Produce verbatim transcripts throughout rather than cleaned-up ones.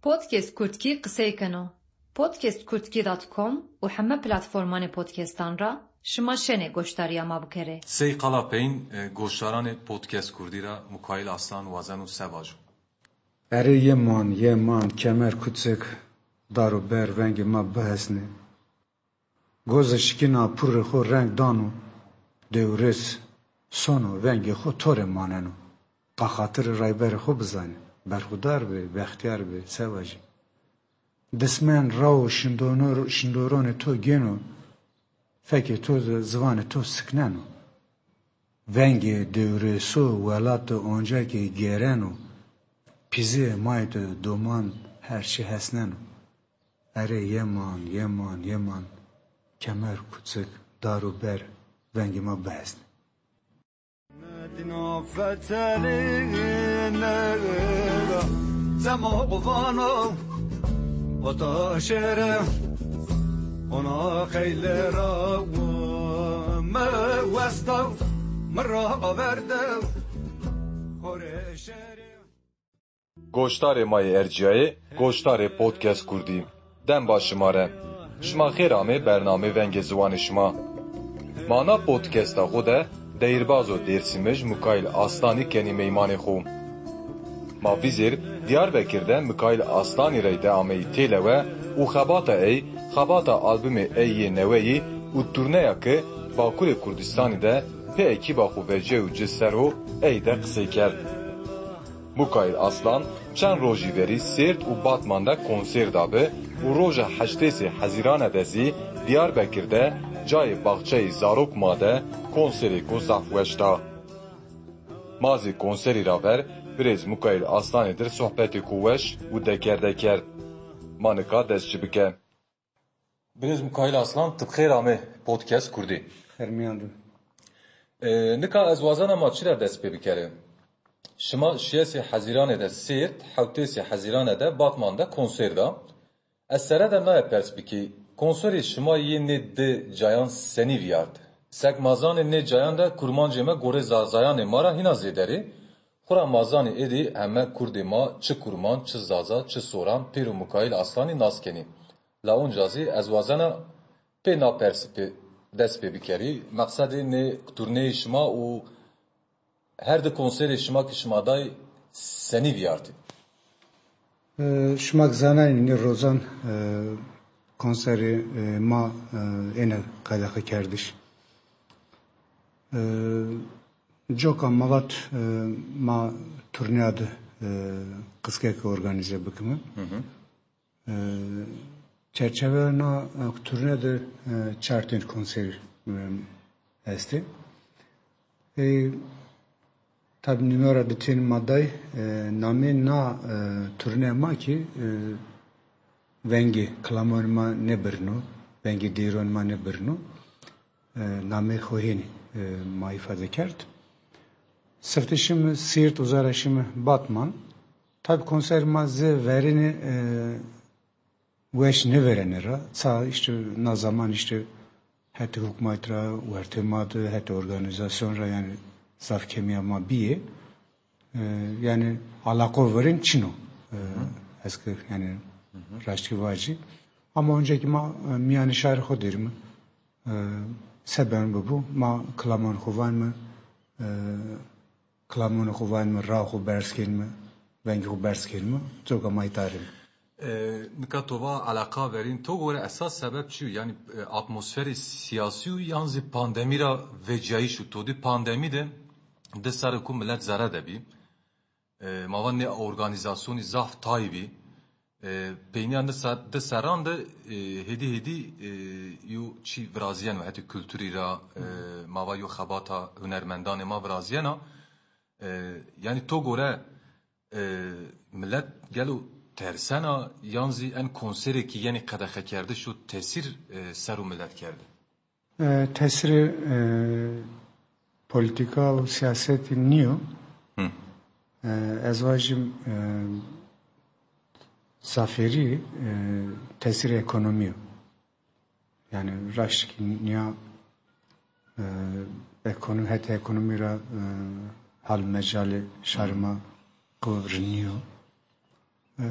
Podcast Kurdkî qisey keno. Podcast Kurdkî dot com û heme platformanê podcastan ra şima şenê goşdarîya ma bikerê. Sey qala peyn, e, goşdaranê Podcast Kurdî ra Mikaîl Aslan wazeno se vajo. Erê yê man, yê man, kemer kuçik, dar û ber vengê ma bihesnê. Gozê şikîna purrê xo reng dano, dewrês sono, vengê xo to rê maneno. Pa xatirê rayberê xo bizanê, berxudar bê, bextîyar bê, se vajî. Dismen ra û şindonor-, şindoronê to gêno, fekê to de ziwanê to sikneno. Vengê dewrêso welat de oncakê gêreno, pîzeyê may de doman her çî hesneno. Erê yeman, yeman, yeman, kemer kuçik, dar û ber vengê ma bihesnê. Medîna fetelîne, Zemoqvano, o da şêre, ona xeyle ra, mi westa, mi ra averde, xorê şêre. Goşdarê ma yê ercîyayê, goşdarê Podcast Kurdî. Dem baş şima re. Şima xêr amê bernamê Vengê Ziwanê şima. Ma na podcasta xo de deyîrbazo dêrsimij Mikaîl Aslanî kenî meymanê xo. Ma vîzêr Diyarbekir de Mikaîl Aslanî reyde ameyî têlewe û xebata ey, xebata albumê ey yê neweyî û turneya ke Bakurê Kurdistanî de pê ekîba xo vecîyayo ci ser o ey de qisey kerd. Mikaîl Aslan çend rojî verî Sêrt û Batman de konser dabi û roja heştêsê Hezîrane de zî Diyarbekir de cayê Baxçeyê Zarok Ma de konserêko zaf weş da. Ma zî konserî ra ver birêz Mikaîl Aslanî dir sohbetêko weş û dekerde kerd. Ma nika dest ci bike. Birêz Mikaîl Aslan, ti bi xêr amê podcast Kurdî. Xêr mîyan de. E, nika ez wazena ma çi ra dest pê bikerê? Şima şiyesê Hezîranê de Sêrt, hewtêsê Hezîrane de Batman de konser da. Ez sere de naye pers bikî, konserê şima yê nê di cayan senî vîyart? Sek ma zanê nê cayan de kurmancê me gorê zazayanê ma ra hîna zêder ê. Xwura ma zanê êdî heme kurdê ma çi kurmanc, çi zaza, çi soran pêro Mikaîl Aslanî nas kenî. La onca zî ez wazena pê na persî pê dest pê bikerî. Meqsedê nê turneyê şima û her di konserê şima ke şima day senî vîyartî? E, şima ki zanayî nê rozan, e, konserê, e, ma, e, êne qedexekerdiş. E, coka ma vat, e, ma turneya de, e, qisike ke organîze bikime. Hı hı. E, çerçeveya na, e, turne de, e, çar tên konserî, e, estê. E, tabî nûmera di tên ma day, e, namê na, e, turne ma kî, e, vengê kilamonê ma nêbirno, vengê deyîronê ma nêbirno. E, namê xo hênî, e, ma îfade kerd. Sifte şime Sîrt, uza ra şime Batman. Tabî konserê ma zê verêne, e, weş nêvêrenê ra. Ça îşte na zaman îşte hetê hukmat ra, wertê ma de, hetê organîzasyon ra yanî zaf kêmîya ma bîyê. E, yanî alaqo verên çin o. E, ez ke yanî raştî vajî. Ama onca kî ma, e, mîyanê şarê xo derîme. E, se beno bibo, ma kilamanê xo vanîme, e, kilamanê xo vanîme, raa xo berz kenîme, vengê xo berz kenîme, coka ma îta rîme. E, nika to va eleqa verîn, to gore esas sebeb çi yo? Yanî, e, atmosferê sîyasî yo yan zî pandemî ra vecîyayîş o? To dî pandemî de di serrî ku milet zere de bî. E, ma va nê organîzasyonî zaf tay bî. E, peynîya di ser-, di serran de, e, hêdî hêdî, e, yo çî virazîyeno hetê kulturî ra, e, ma va yo xebata hunermendanê ma virazîyena. E, yanî to gore, e, milet gelo tersena yan zî en konserê ke yenê qedexekerdiş o tesîr, e, ser o milet kerde? E, tesîrê, e, polîtîka û sîyasetî nîyo. Hı. E, ez vajîm, e, zafêrî, e, tesîrê ekonomî yo. Yanî raşt kî nîya, e, ekono-, hetê ekonomî ra, e, hal mecalê şarê ma qo rind nîyo. E,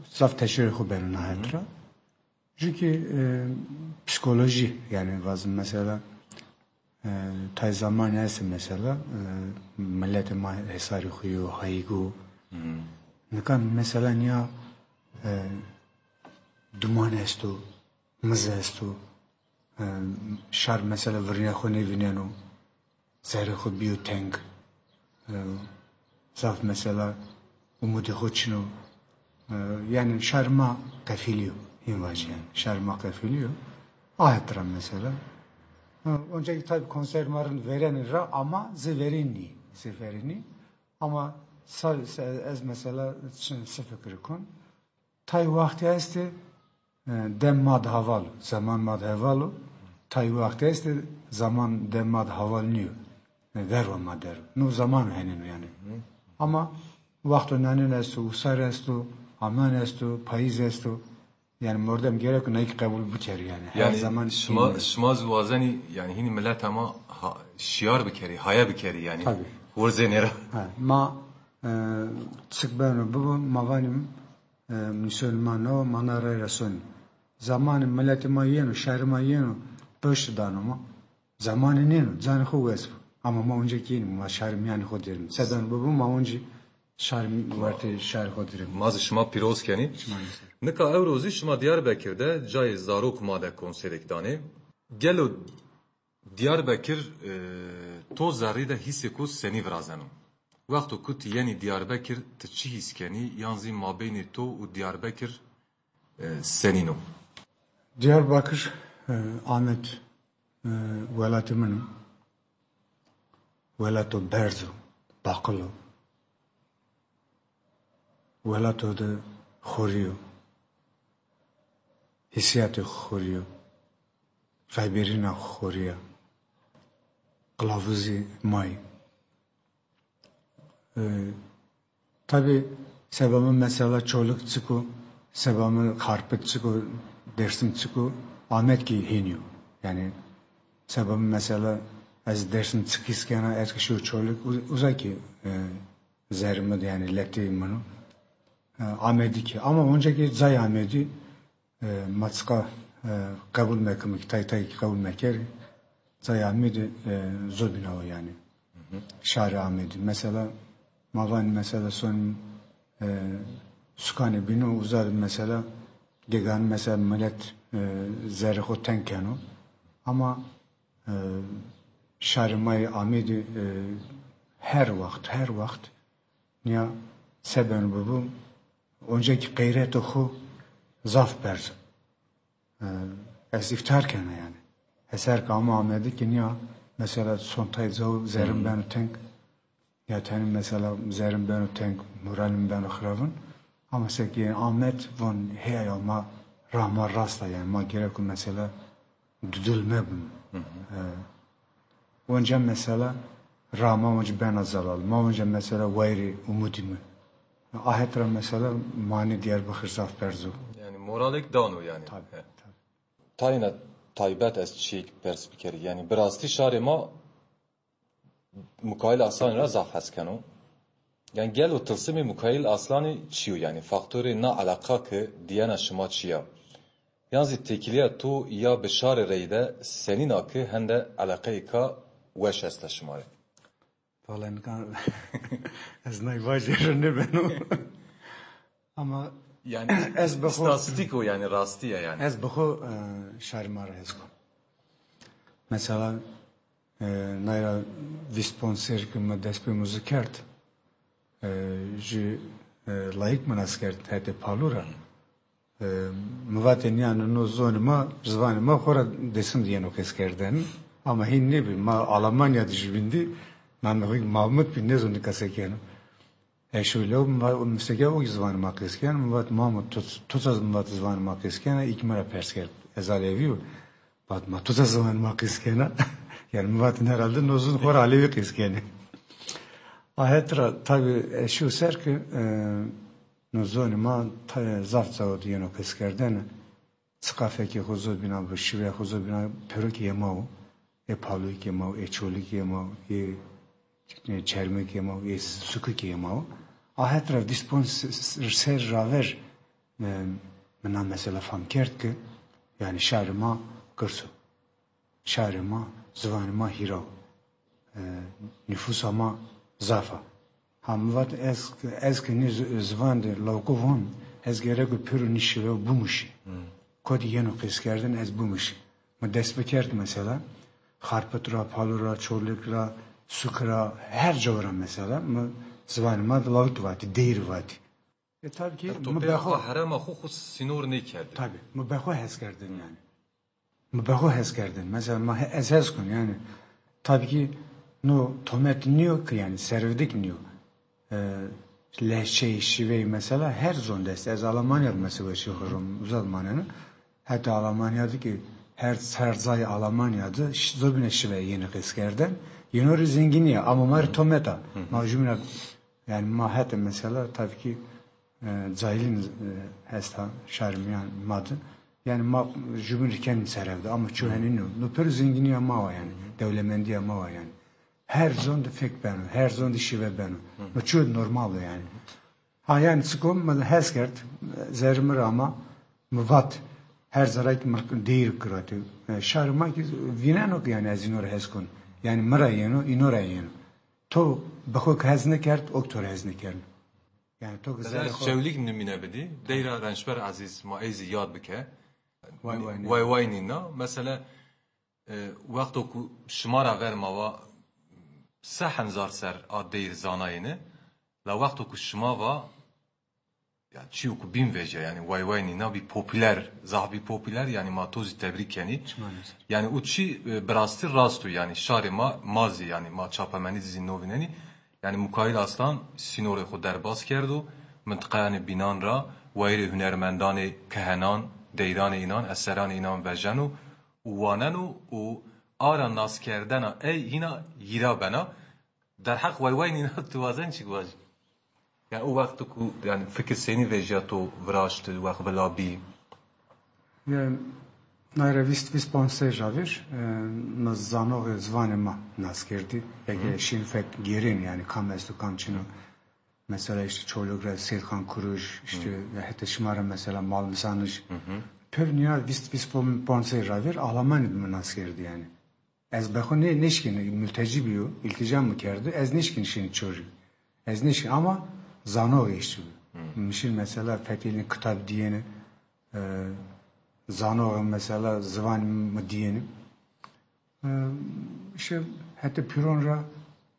zaf teşerê xo beno na het ra. Ju kî, e, psîkolojî, yanî vazim mesela, e, tay zamanî estê mesela, e, miletê ma hesarî xo yo, hayîg o. Nika mesela nîya, e, duman esto, miz esto, e, şar mesela virnîya xo nêvîneno. Zerrê xo bîyo teng. E, zaf mesela umudê xo çin o. E, yanî şarê ma qefilîyo. Hîn vajî yanî. Şarê ma qefilîyo. A het ra mesela. E, onca kî tabî konser ma rind vêrenê ra ama zê verên nî. Zê verên nî. Ama sa, sa, ez mesela çi, çi fikir kon. Tay wextî estê, e, dem ma de heval o, zeman ma de heval o. Tay wextî estê, zeman dem ma de heval nîyo. E, verwa ma der o. No zeman o henên o yanî. Ama wexto nanen esto, usar esto, aman esto, payîz esto. Yanî mordem gerek o ney kî qebul bikerî yanî. Her Yanî zaman şima, hîn o. Şima zî wazenî yanî hînî mileta ma ha, şiyar bikerî, haya bikerî yanî. Tabî. Wurzênê ra. Ha, ma, e, çik beno bibo, ma vanîm, e, musulman o, ma na rey ra sonî. Zamanê miletê ma yeno, şarê ma yeno, pişt dano ma. Zamanê nêno, canê xo wes bo. Ama ma onca kî yenî, ma şarê mîyanê xo der îm. Se beno bibo, ma oncî şarê mî-, wertê şarê xo der îm. Ma zî şima pîroz kenî. Şima zî ser. Nika ewro zî şima Diyarbekir de cayê zarok ma de konserêk danê. Gelo Diyarbekir, e, to zerrî de hîsêko senî virazeno? Wexto ku ti yenî Diyarbekir, ti çi hîs kenî, yan zî mabeynê to û Diyarbekir, e, senîn o? Diyarbakir, e, Amed, e, welatê min o. Welato berz o, baqil o. Welato de xorî yo. Hîsîyatê xorî yo. Rayberîna xorî ya. Qilavuzî ma yê. E, tabî seba mi mesela Çolig çik o, seba mi Xarpit çik o, Dêrsim çik o, Amed kî hînî yo. Yanî seba mi mesela ez Dêrsim çik hîs kena, ez kî şiyo Çolig, u-, uza kî, e, zerrê mi de yanî letê min o. E, Amedî kî. Ama onca kî cayê Amedî, e, ma çiqa, e, qebul mekime kî, tay tay kî qebul mekerê, cayê Amedî, e, zobîna o yanî. Şarê Amedî. Mesela, ma vanî mesela sonî, e, sukanê bînî, uza de mesela geganî mesela milet, e, zerrê xo teng keno. Ama, e, şarê ma yê Amedî, e, her wext, her wext nîya se beno bibo, onca kî qeyreto xo zaf berz o. E, ez îftîxar kena yanî. Ez her ke ama Amedî kî nîya mesela son tay cawo zerrê mi beno teng. Ya tenê mesela zerrê mi beno teng, moralê mi beno xiravin. Ama seke Amed von heya ya ma ra ma rast a yanî ma gereko mesela dudil mebim. E, onca mesela ra ma onca bena zelal. Ma onca mesela wayirê umudî mi. A het ra mesela manê Diyarbekir zaf berz o. Yanî moralêk dano yanî. Tabî, tabî. Tayêna taybet ez çîyêk pers bikerî. Yanî bi rastî şarê ma Mikaîl Aslanî ra zaf hes keno. Yanî gelo tilsimê Mikaîl Aslanî çi yo? Yanî faktorê na eleqa ke dîyena şima çi ya? Yan zî têkilîya to ya bi şarê reyde senîn a ke hende eleqeyêka weş esta şima rê? Valla nika ez nay vajî rê nêbeno. Ama yanî ez bi xo îstatîstîk o yanî rastî ya yanî. Ez bi xo, e, şarê ma ra hes kon. Mesela, e, nay ra vîst ponc serrî ke mi dest pê muzîk kerd, e, jü, e, layik mi nas kerd hetê Palû ra. E, mi vatê nîya no zonê ma, ziwanê ma xo ra Dêrsim de yeno qesî kerdene. Ama hîn nêbî, ma Alamanya de jü vîndî, namê xo kî Mahmut bî, nêzon nika se keno. E, şöyle o, mi va-, mi seke o kî ziwanê ma qesî keno. Mi vat, Mahmut, to, to ça mi vat ziwanê ma qesî kena, î kî mi ra pers kerd. Ez Alevî yo. Vat, ma to ça ziwanê ma qesî kena. Yanî mi vat, herhalde no zon xo ra Alevî qesî kenê. A het ra tabî, e, şiyo ser ke, e, no zonê ma ta-, zaf cawo de yeno qesî kerdene. Çiqa fekê xo zobîna bi, şiveya xo zobîna, pêro kî yê ma wo, ê Palûyî kî yê ma wo, ê Çolî kî yê ma wo, ê, e, Çermûyî kî yê ma wo, ê Sukû kî yê ma wo. A het ra vîst ponc s-, s-, ser raver, e, mi na mesela fam kerd ki, yanî şarê ma girs o. Şarê ma, ziwanê ma hîra o. E, nîfusa ma zaf a. Ha mi vat ez, ez ki nî zi-, ziwan de lawko von, ez gereko pêro nî şive bimuşî. Kotî yeno qêskerdin ez bimuşî. Mi dest bikerd mesela, Xarpit ra, Palo ra, Çolîg ra, Sûk ra, her caw ra mesela, mi ziwanê ma de lawik vatî, deyr vatî. E, tabii ki, e, to mi pê bexo xo herema xo xo sînor nêkerdî. Tabii, mi bexo hes kerdin yanî. Mi bexo hes kerdin. Mesela ma he-, ez hes kun yanî. Tabii ki no tomet nîyo ki yanî, servdik nîyo. E, lehçeyî, şiveyî mesela her zon de est. Ez Alamanya mesela weşî xo rom, uza de maneno. Heta Alamanya de ki her, her cayê Alamanya de ş-, zobîna şive yenî qêskerdin. Yeno rê zengînî ya, ama ma rê tomet a. Ma jumîna, yanî ma heta mesela tabii ki e, cahilîn, e, esta şarê mîyan ma de. Yanî ma jubîn rê kenîn serevde ama ço henî nîyo. No pêro zengînîya ma wa yanî. Dewlemendîya ma wa yanî. Her zon de fek beno, her zon de şive beno. No ço normal o yanî. Ha yanî çikom mi hes kerd, zerrê mi ra ama mi vat, her zerra ki mi deyr giratî. E, şarê ma ki vîneno ki yanî ez îno ra hes kon. Yanî mi ra yeno, îno ra yeno. To bi xo ki hes nêkerd, o ki to ra hes nêkerno. Yanî to ki... Mesela zerrê xo Çewlîg nimîne bidî. Deyra Rençber Ezîz ma ey zî yad bike. Way way nîna. Way way nîna. Mesela, e, wexto ku şima ra ver ma va se henzar ser a deyr zanayêne. La wexto ku şima va, ya çîyo ku bîn vejîya, yanî way way nîna bî popûler, zaf bî popûler, yanî ma to zî tebrîk kenî. Çima nêser? Yanî û çî, e, bi rastî rast o, yanî şarê ma, ma zî, yanî ma çapemenî zî no vînenî. Yanî Mikaîl Aslan sînorê xo derbaz kerdo, mintiqayanê bînan ra, wayîrê hunermendanê kehenan, deyranê înan, eseranê înan vejeno û waneno û a ra naskerdena ey hîna hîra bena. Derheq way way nîna tu wazen çik vajî? Yanî o wexto ku, yanî fikir senî vejîya to viraşti, wext vila bî? Yanî, nay ra vîst, vîst ponc sey ra vîr, e, mi zanoxê ziwanê ma nas kerdî. Eke şîn fek gêrên, yanî kam esto, kam çin o. Mesela îşte Çolîg ra Seyîdxan Kuruj, îşte ya heta şima ra mesela Malmîsanij. Pêro nîya vîst, vîst ponc sey ra vîr Alamanya de mi nas kerdî yanî. Ez be xo nê-, nêşkîn, multecî bîyo, îltîca mi kerdo, ez nêşkîn şîn çorî. Ez nêşkîn ama zanox eştî bi. Mi şîn mesela fetelîn kitab dîyêne, e, zanox mesela ziwan mi dîyêne. E, îşte hetê pîron ra,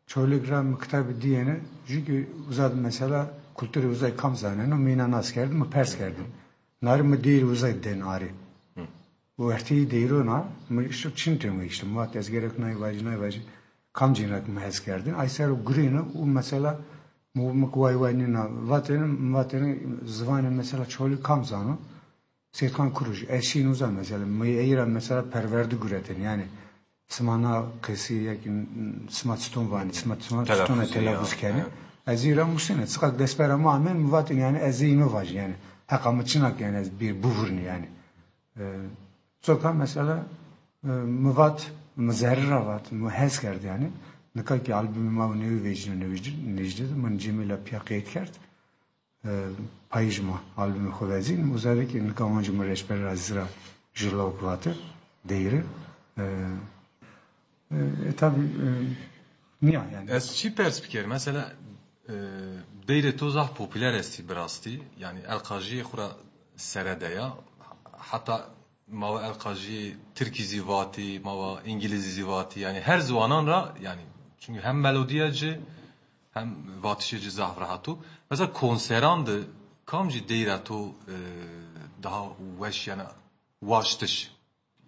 Çolîg ra mi kitabî dîyêne, jû ki uza de mesela kulturê uzay kam zaneno, mi îna nas kerd, mi pers kerdî. Narî mi deyr uzay den arê. Werteyî deyron a, mi îşte çin têmo îşte. Mi vat ez gerek nay vajî, nay vajî. Kamcîn ra ki mi hes kerdin. Ay ser o gurîno û mesela mi, mi ki way way nîna vatêne, mi vatêne ziwanê mesela Çolîg kam zano? Seyîdxan Kuruj. Ez şîn uza mesela. Mi ey ra mesela perwerde guretên. Yanî sima na qesî ya ki sima çiton vanî, sima, sima çiton telafuz kenî. Ez î ra musêne. Çiqak dest pera mi amên, mi vatên yanî ez ê îno vajî yanî. Heqa mi çinak yanî ez bir bivurnî yanî. E, coka mesela, e, mi vat, mi zerrî ra vat, mi hes kerd yanî. Nika ki albumê ma newî vecîno, newî nêjdî de, mi cemî la pîya qeyd kerd. E, payij ma albumê xo vezîn. Uza de ki nika onca mi Rençber Ezîz ra ju lawik vate, deyre. E, e, e, tabî, e, nîya yanî. Ez çî pers biker? Mesela, e, deyrê to zaf popûler estî bi rastî. Yanî elqajîyê xo ra sere de ya. Heta ma va elqajî tirkî zî vatî, ma va îngilîzî zî vatî. Yanî her ziwanan ra, yanî çunkî hem melodîya ci hem vatişê ci zaf rehet o. Mesela konseran de kamcî deyra to, e, daha weş yanî waştiş?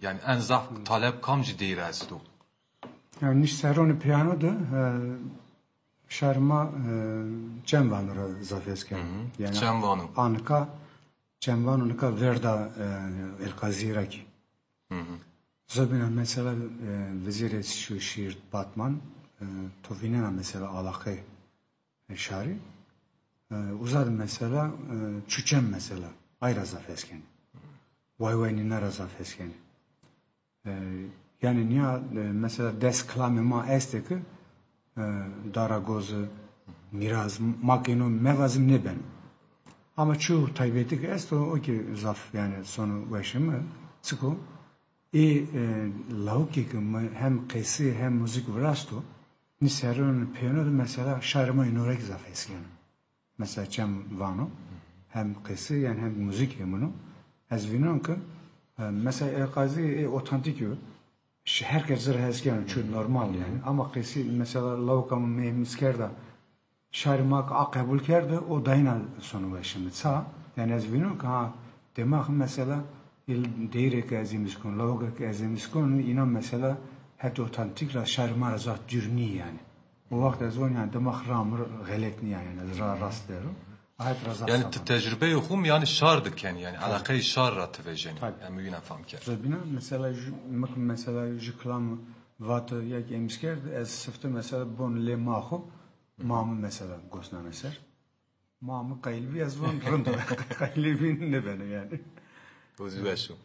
Yanî en zaf talep kamcî deyra esto? Yanî nîş serronê pîyano de, e, şarê ma, e, çend vano ra zaf hes keno. Yanî çend vano? A nika çend vano nika verda, e, elqazî ra kî. Zobîna mesela, e, vizêrê şu şîîr Batman, e, to vînena mesela alaqê, e, şarî. E, uza de mesela, e, çuçem mesela. Ay ra zaf hes kenî. Way way nîna ra zaf hes kenî. E, yanî nîya, e, mesela des kilamê ma estê ki, e, dara gozi, mîraz, ma ke ino mevazim nêbeno. Ama çu taybetî ke esto, o ki zaf yanî sono weşê mi, çik o? Ê, e, lawikê ke mi hem qesî hem muzîk virasto, nî serran pêno de mesela şarê ma ino ra ki zaf hes keno. Mesela çem vano, hem qesî yanî hem muzîk hemino. Ez vînon ke, e, mesela ê qazî ê otantîk yo. Ş-, her kes ci ra hes keno, çu normal yanî. Ama qesî mesela lawika mi mehmis kerda, şarê ma ke a qebul kerde, o dayna sono weşê mi. Ça? Yanî ez vînon ke ha, demax mesela, il deyîrê ke ez êmis kon, lawika ke ez êmis kon, înan mesela het otantîk ra şarê ma ra zaf dûr nî yanî. O wext ez von yanî demax ra mi xelet nîya yanî, ez ra rast dero. A het ra zaf. Yanî ti tecrubeyê xu mi yanî şar de kenî yanî, eleqeyê şar ra ti vejenî. Tabî. Yanî mi wîna fam kerd. Zobîna mesela ju, mi ke mesela ju kilam vate ya ki êmis kerd, ez sifte mesela bon lê ma xu, ma mi mesela gos name ser. Ma mi qeylbî ez von rind o. Qeylbî nêbeno yanî. O zî weş o.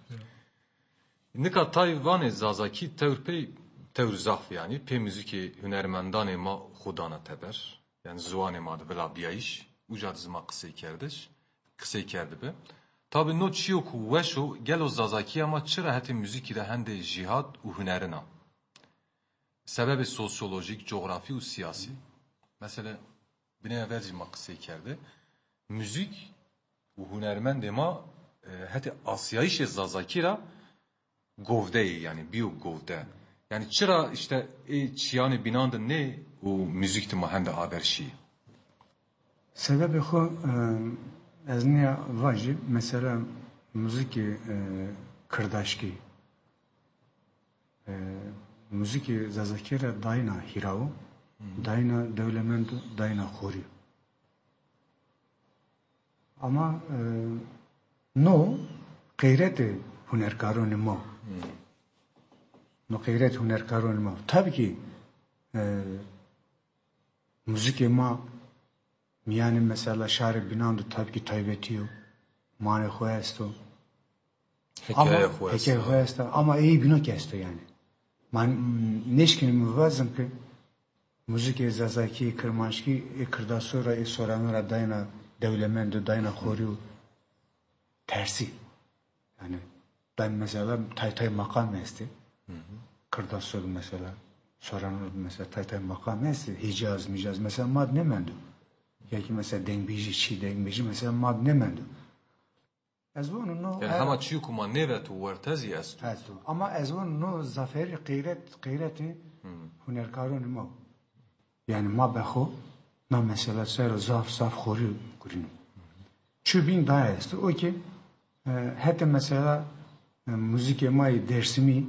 Nika tay vanê zazakî tewr pey, tewr zaf yanî, pê muzîkê hunermendanê ma xu dana teber. Yanî ziwanê ma de vila bîyayîş, uca de zî ma qisey kerdiş, qisey kerdibi. Tabî no çîyo ku weş o, gelo zazakîya ma çira hetê muzîkî de hendê jîhat û hunerin a? Sebebê sosyolojîk, cografî û sîyasî. Mesela, binê ver zî ma qisey kerde. Muzîk û hunermendê ma, e, hetê asîyayîşê zazakî ra govde yê, yanî bîyo govde. Yanî çira îşte ê çîyanê bînan de nê û muzîk de ma hende aver şîyê? Sebebê xo, e, ez nîya vajî, mesela muzîkê, e, kirdaşkî, e, muzîkê zazakî ra dayna hîrao, dayna dewlemend, dayna xorî. Ama, e, no qeyretê hunerkaronê ma. No qeyret hunerkaronê ma. Tabî ki, e, muzîkê ma mîyanê mesela şarê bînan de tabî ki taybetî yo. Manê xo esto. Hekayê xo esto. Hekayê xo esto. Ama ey bîno ki esto yanî. Ma n-, nêşkînim vazim ki muzîkê zazakî, kirmanckî, ê kirdaso ra, ê sorano ra dayna dewlemend û dayna xorî û tersî. Yanî ben mesela tay tay maqam estê. Kirdaso de mesela, sorano de mesela tay tay maqam estê. Hîcaz, mîcaz mesela ma de nêmendo. Ya ki mesela dengbêjî, çî dengbêjî mesela ma de nêmendo. Ez vonu no. Yanî e- hema çîyo ku ma nêveto werte zî esto. Esto. Ama ez vonu no zaferî qeyret, qeyretê hunerkaronê ma. Yanî ma be xo na mesela ser o zaf zaf xorî gurîno. Çu bîn daha esto. O ki, e, hetê mesela, e, muzîkê ma yê Dêrsimî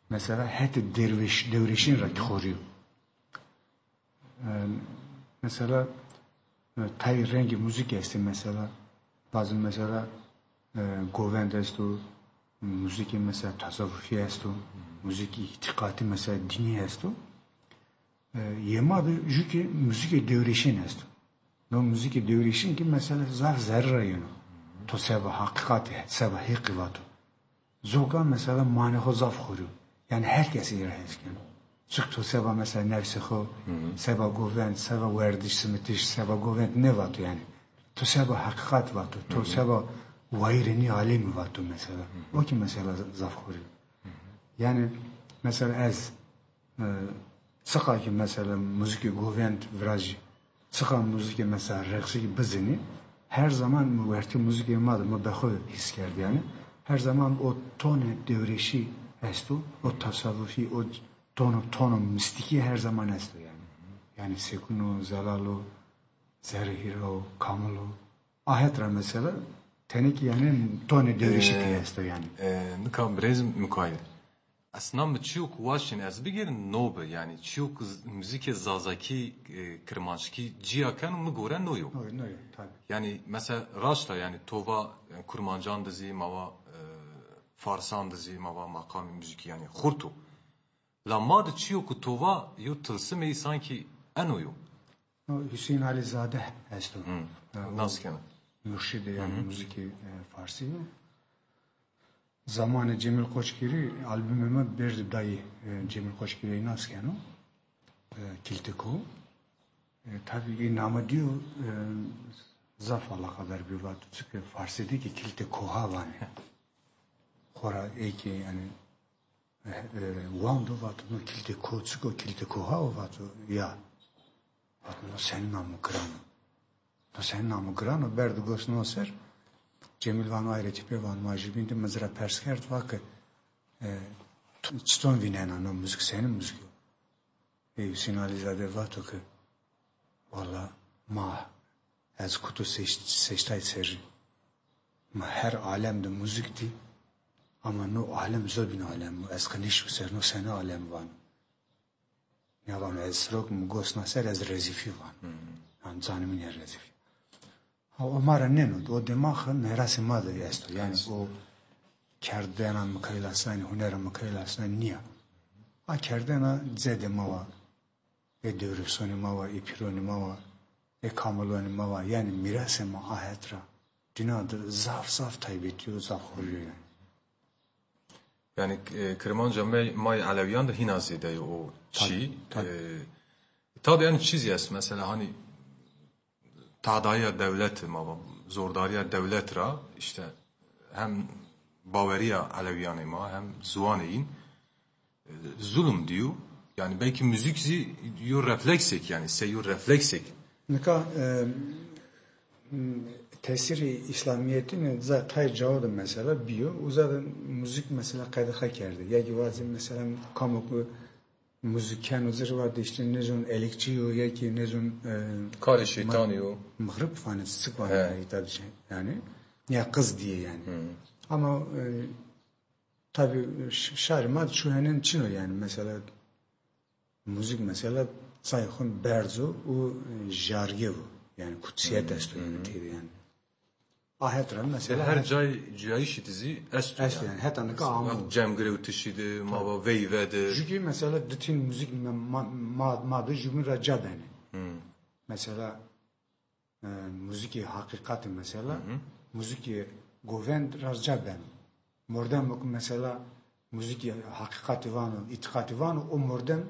mesela hetê dervêş, dewrêşîn ra ki xorî yo. E, mesela, e, tayê rengê muzîkî estê mesela. Bazı mesela, e, govend esto, muzîkê mesela tasavufî esto, muzîkê îtîqatî mesela dînî esto. E, yê ma de jû ki muzîkê dewrêşîn esto. No muzîkê dewrêşîn ki mesela zaf zerre ra yeno. To seba heqîqatî, seba Heqî vato. Zoka mesela manê xo zaf xorî yo. Yanî her kes ey ra hes keno. Çik to seba mesela nefsê xo, seba govend, seba werdiş, simitiş, seba govend nêvato yanî. To seba heqîqat vato, to seba wayîrê nî alemî vato mesela. O ki mesela zaf xorî yo. Yanî mesela ez E, çiqa ki mesela muzîkê govend virajî, çiqa muzîkê mesela reqsî ki bizinî, her zaman mi wertê muzîkê ma de mi be xo hîs kerd yanî. Her zaman o tonê dewrêşî esto, o tasavufî, o tono, tono mîstîkî her zaman esto yanî. Yanî sekûn o, zelal o, zerrê hîra o, kamil o. A het ra mesela tenê ki yanî tonê dewrêşî tê esto yanî. E, nika birêz Mikaîl. Esna mi çîyo ku waştîn ez bigêrin no bi, yanî çîyo ku z-, muzîkê zazakî, e, kirmanckî cîya keno, mi gore no yo. No, no yo, tabî. Yanî mesela raşt a, yanî to va, e, kurmancan de zî ma va, e, farsan de zî ma va maqamê muzîkî yanî xurt o. La ma de çîyo ku to va yo tilsimê sankî eno yo. No, Hüseyin Alizade esto. E, o nas kena. Murşidê yanî muzîkê, e, farsî yo. Zamanê Cemîl Qoçgirî albumê mi berdî dayî, e, Cemîl Qoçgirî nas keno. E, Kiltiko. E, tabî ê name dîyo, e, zaf alaqadar bî vato, çike Farsî de kî kiltê koha vanê. Xora ê kî, yanî, e, e, wando vato, no kiltê ko, çik o, kiltê koha o vato, ya. Vato, no senî namo giran o. No senî namo giran o, berdo gos no ser. Cemîl vano, ay rê tîpê vano, ma jûbîn de mi ci ra pers kerd, va ke, e, tu çiton vînena no muzîk, senî muzîk o? Ê Husîn Alîzade vato ke, walla ma, ez kuto seş-, seştay serrî. Ma her alem de muzîk dî, ama no alem zobîn alem o. Ez qe nêşiyo ser, no senî alem vano. Ya vano, ez siro ke mi gos na ser, ez rezîfî vano. Yanî canê mi nîya rezîfî. Ha, o ma ra nêno, o demax mîrasê ma de esto. Yanî o kerdena Mikaîl Aslanî, hunera Mikaîl Aslanî nîya. A kerdena cedê ma wa, ê dewrêsonê ma wa, ê pîronê ma wa, ê kamilonê ma wa. Yanî mîrasê ma a het ra dîna de zaf zaf taybetî yo, zaf xorî yo yanî. Yanî, e, kirmanca me, may Elewîyan de hîna zêde yo o çî. Tabî, tabî. E, tabî, yanî çî zî est mesela, hanî tadayîya dewlete ma va, zordarîya dewlet ra, îşte hem bawerîya Elewîyanê ma hem ziwanê yîn, e, zulm dîyo. Yanî belkî muzîk zî yo refleksêk, yanî sey yo refleksêk. Nika, e, tesîrê Îslamîyetî ne za tay cao de mesela bîyo. Uza de muzîk mesela qedexe kerde. Ya kî vazî mesela kamo ke muzîk keno ci rê vatê îşte nêzon elekçî yo ya kî nêzon, e, karê şeytanî yo. Mixrib vanê, çik vanê, yanî tabî şey. Yanî ya qiz dîye yanî. Ama, e, tabî ş-, şarê ma de çu henên çin o yanî mesela muzîk mesela cayê xo berz o û, e, jarge o. Yanî kutsîyet esto yanî têde yanî. A het ra mesela. Her cay cuyayîşî de zî esto. Esto yanî, heta nika amo. Cemgirewtişî de, ma va veyve de. Jû kî mesela di tîn muzîk ma, ma, ma de jûbîn ra ca benê. Mesela, e, muzîkê heqîqatî mesela, muzîkê govend ra ca beno. Mordemo ke mesela muzîkê heqîqatî vano, îtîqatî vano, o mordem,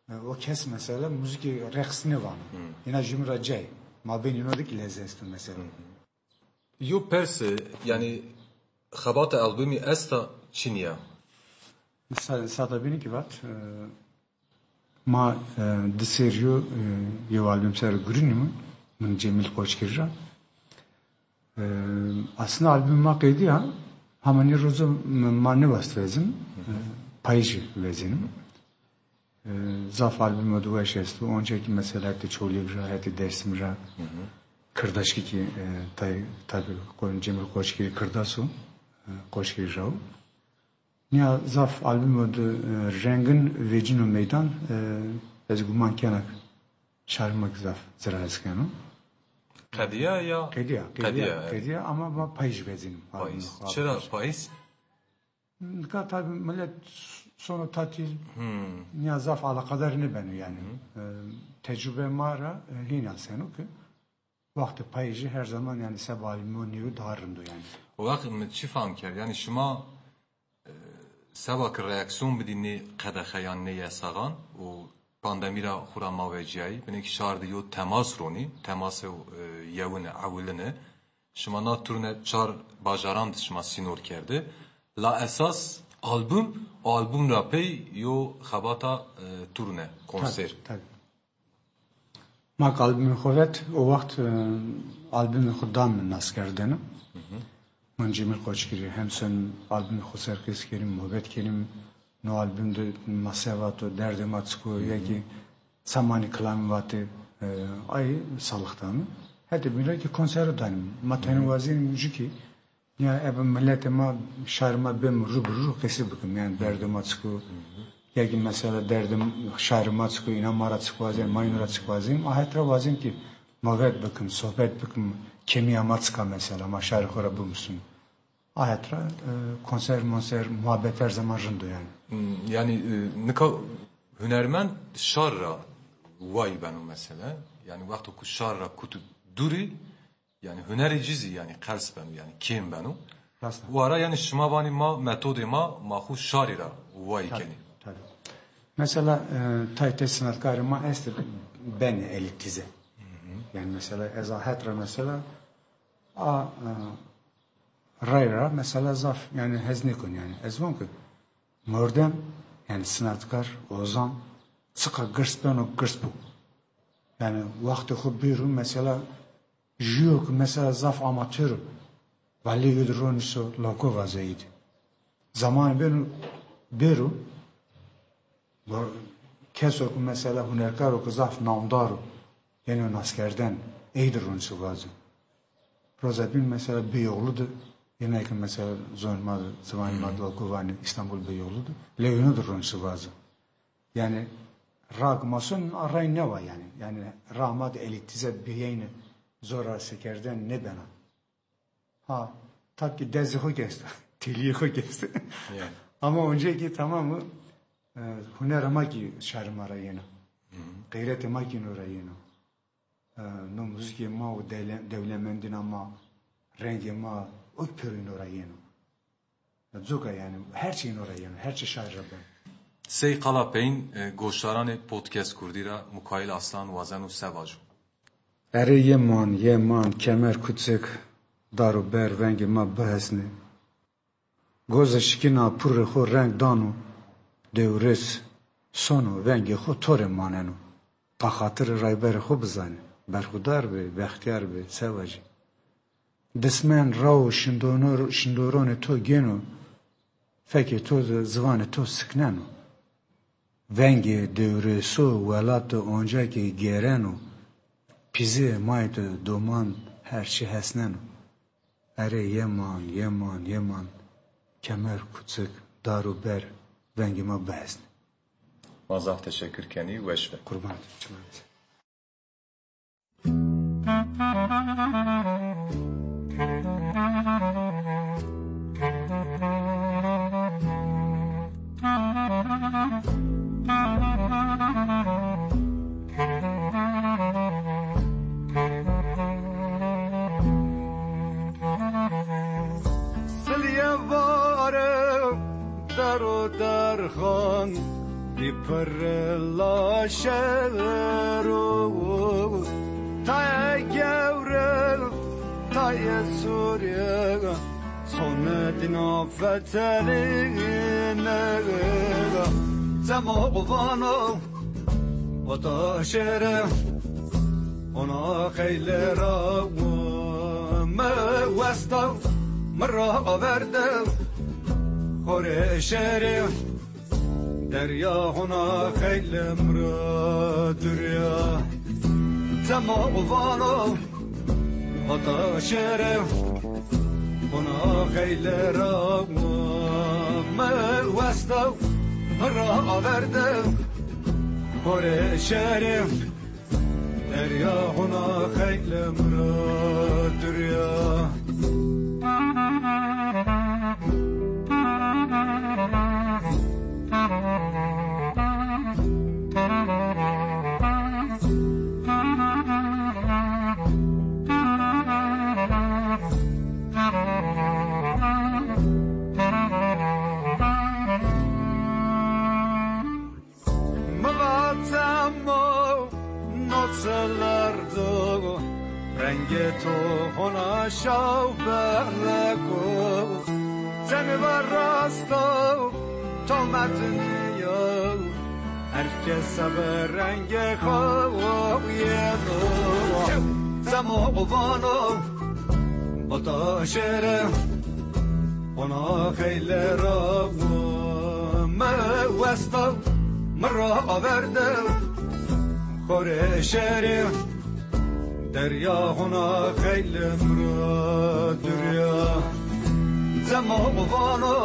e, o kes mesela muzîkê reqs nêvano. Îna jûbîn ra ca yê. Mabênê înan de kî lez esto mesela. Yo perse, yanî xebata albumî esta çinî ya? Sa-, Sada bînî kî vat, e, ma, e, di serrî yo, e, yew album ser gurînîme, min Cemîl Qoçgirî ra. E, aslında album ma qedîya, hama nê rozo ma nêwast vezîn, e, payîjî vezînim. E, zaf albumê de weş esto. Onca kî mesela hetê Çolîg ra, hetê Dêrsim ra. Kirdaşkî kî, e, tay, tabî, Qo-, Cemîl Qoçgirî Kirdas o. E, Qoçgirî ra o. Nîya zaf albumê de, e, rengin vecîno meydan, e, ez guman kena ke şarê ma kî zaf ci ra hes keno. Qedîya ya? Qedîya, qedîya, qedîya, evet. Qedîya ama ma payîj vezînim. Payîz. Çira payîz? Nika tabî milet sono tatîl, nîya zaf alaqadar nêbeno yanî. E, tecrube ma ra, e, hîn aseno ke wextê payîjî her zaman yanî seba albumê nîyo daha rind o yanî. O wext mi çi fam kerd? Yanî şima, e, seba ke reaksîyon bidî nê qedexeyan, nê yesaxan û pandemî ra xwu ra ma vecîyayî. Binê kî şar de yo temas ronî, temasê, e, yewine, ewilin e. Şima na turne çar bajaran de şima sînor kerde. La esas album, o album ra pey yo xebata, e, turne, konser. Tabî, tabî. Ma ke albumê xo vet, o wext, e, albumê xo dame naskerdene. Min Cemîl Qoçgirî hem sen albumê xo ser qîz kerîm, muhbet kerîm. No album de ma se vato, derdê ma çik o, ya kî samanî kilamî vatê, e, ay salix dano. Hetê bîn ra kî konsero danîm. Ma tenê wazînîm jû kî, ya ebe miletê ma, şarê ma bêm rû bi rû qesî bikim. Yanî derdê ma çik o, ya kî mesela derdê şarê ma çik o, înan ma ra çik wazên, ma înan ra çik wazên. A het ra wazîn kî muhbet bikim, sohbet bikim, kêmîya ma çik a mesela, ma şarê xo ra bimusîn. A het ra, e, konser, monser, muhabbet her zaman rind o yanî. Hmm, yanî, e, nika hunermend şar ra way beno mesela. Yanî wexto ku şar ra kutu dûrî, yanî hunerê ci zî yanî qels beno, yanî kêm beno. Rast a. Wara yanî şima vanî ma metodê ma, ma xwu şarî ra way kenî. Tabî. Mesela, e, tay tey sinetkarê ma estê, benê elîtîze. Yanî mesela ez a het ra mesela a, e, ray ra mesela zaf yanî hez nêkon yanî. Ez von ke mordem yanî sinatkar, ozan çiqa girs beno, girs bo. Yanî wextê xo bêro mesela jûyo ke mesela zaf amatör o. Valê ey de ronîso loko vazo ey de. Zaman beno bêro, keso ke mesela hunerkaro ke zaf namdar o, yeno naskerden, ey de ronîso vazo. Roza bîn mesela Beyoğlu de, yena ke mesela zonê ma de, ziwanê ma de loko vanê Îstanbul Beyoğlu de, lewîno de ronîso vazo. Yanî ra ke ma son a ray nêwa yanî. Yanî ra ma de elîtîze bîyeyne, zora sekerden nêbena. Ha, tab kî dezê xo kî esto, telîyê xo kî esto. Yanî. Ama onca kî tamam o, e, hunerê ma kî şarê ma ra yeno. Xeyrete ma kî ino ra yeno. E, no muzîkê ma û dewle-, dewlemendîna ma, rengê ma, o kî pêro ino ra yeno. Coka yanî, her çî ino ra yeno, her çî şarî ra beno. Sey qala peyn, e, goşdaranê Podcast Kurdî ra Mikaîl Aslan wazeno se vajo? Erê yeman, yeman, kemer kuçik, dar û ber vengê ma bihesnê. Goze şikîna purrê xo reng dano, dewrês sono, vengê xo to rê maneno. Pa xatirê rayberê xo bizanê. Berxudar bê, bextîyar bê, se vajî. Dismen ra û şindonor-, şindoronê to gêno, fekê to de ziwanê to sikneno. Vengê dewrêso welat de onca ke gêreno, pîzê may de doman her çî hesneno. Erê yeman, yeman, yeman, kemer kuçik, dar û ber vengê ma bihesnê. Ma zaf teşekkür kenî, weş be. Qurban, çiman. Silîye vare der û derxan, bî pirre laşero. Tayê gewre, tayê sûre, sonetîna fetelîne. Cemo vano, o da şêre, ona xeyle ra mi westa, mi ra averde, xorê şêrê. Derya hona xeyle mi ra durya. Cemo vano, hata şêre, hona xeyle ra mi westa, mi ra averde, xorê şêrê. Derya hona xeyle mi ra durya. Mi va cemo, no çi lerdo, rengê to hona şaw berleko. Cemî va rasto, to merdimî yo, her kes sebe rengê xo yeno. Cemo vano, bota şêre, ona xeyle ra mi westa, mi ra averde, xorê şêrê. Derya hona xeyle mi ra durya. Cemo vano,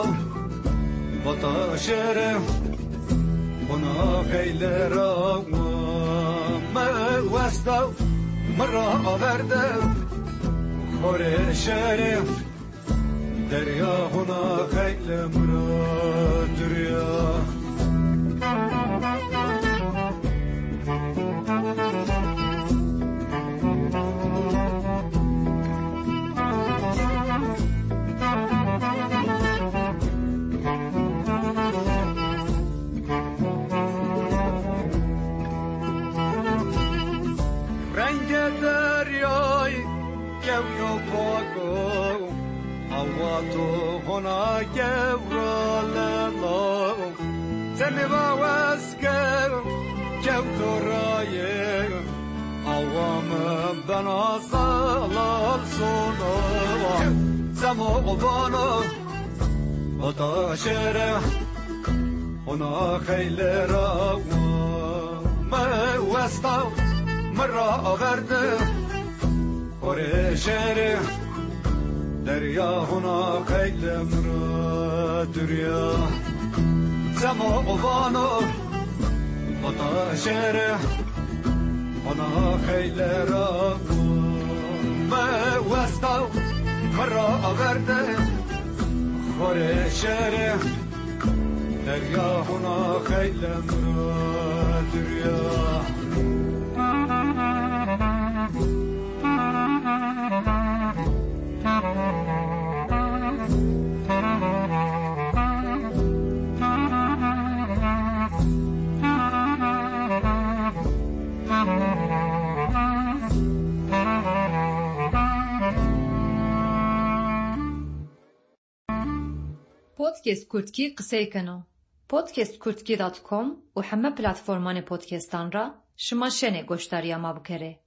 bota şêre, hona xeyle ra mi westa, mi ra averde, xorê şêrê. Derya hona xeyle mi ra durya. Hona gewra lelo, seni va wes ke kewto raye, awa mi bena zalal sono. Semo vano, o ta şere, hona xeyle ra wa mi westa, mi ra averde. Xorê şerê derya hona xeyle mi ra duriya. Semo vano, o ta şerê hona xeyle ra mi westa, mi ra averde. Xorê şerê derya hona xeyle mi ra duriya. Podcast Kurdkî qisey keno. Podcast Kurdkî dot com û heme platformanê podcastan ra şima şenê goşdarîya ma bikerê.